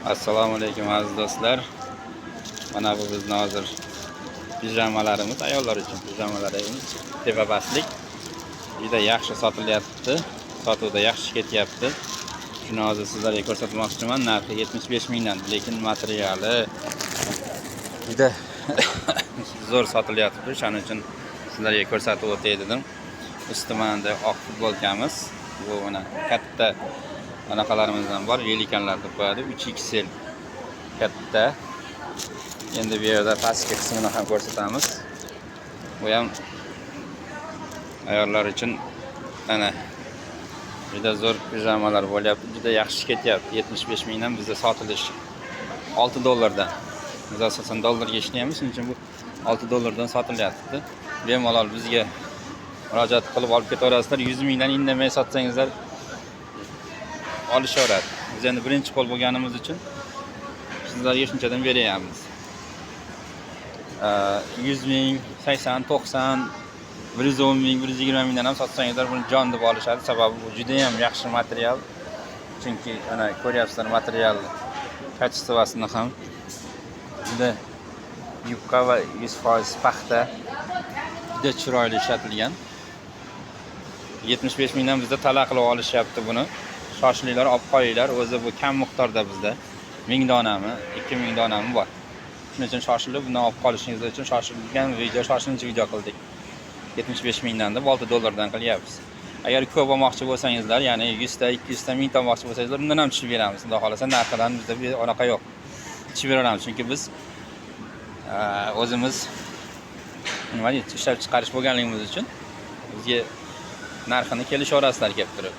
Assalomu alaykum, aziz do'stlar. Mana bu bizni hozir pijamalarimiz, ayollar uchun pijamalarimiz tepabaslik. Juda yaxshi sotilyapti. Sotuvda yaxshi ketyapti. Shuni hozir sizlarga ko'rsatmoqchiman. Narxi 75 mingdan, lekin materiali juda zo'r sotilyapti. Shuning uchun sizlarga ko'rsatib o'tay dedim. Usti mana oq futbolkamiz. Bu mana katta anaqalarimizdan bor, великан lar deb qo'yadi. 3XL katta. Endi bu yerda pastki qismini ham ko'rsatamiz. Bu ham ayollar uchun ana juda zo'r pijamalar bo'lyapti, juda yaxshi ketyapti. 75 mingdan bizda sotilish 6 dollardan. Biz asosan dollarga ishlaymiz, shuning uchun bu 6 dollardan sotilyapti. Bemalol bizga murojaat qilib olib ketaverasizlar. 100 mingdan indamay sotsangizlar, olishaveradi. Biz endi birinchi qo'l bo'lganimiz uchun sizlarga shunchadan beryapmiz. 100 ming, 80, 90, 110 ming, 120 mingdan ham sotsangizlar, buni jon deb olishadi. Sababi bu juda ham yaxshi material. Chunki ana ko'ryapsizlar material качество sini ham, juda yupqa va 100% paxta, juda chiroyli ishlatilgan. 75 mingdan bizda tala qilib olishyapti buni. Shoshilinglar, olib qo'yinglar. O'zi bu kam miqdorda bizda. 1000 donami, 2000 donami bor. Shuning uchun shoshilib buni olib qolishingiz uchun shoshilgan video, shoshilinch video qildik. 75 mingdan deb 6 dollardan qilyapmiz. Agar ko'p olmoqchi bo'lsangizlar, ya'ni 100 ta, 200 ta, 1000 ta olmoqchi bo'lsangizlar, undan ham tushib beramiz. Xudo xohlasa, narxidan bizda bir anaqa yo'q. Tushib beraveramiz, chunki biz o'zimiz, nima deydi, ishlab chiqarish bo'lganligimiz uchun bizga narxini kelishaverasizlar kelib turib.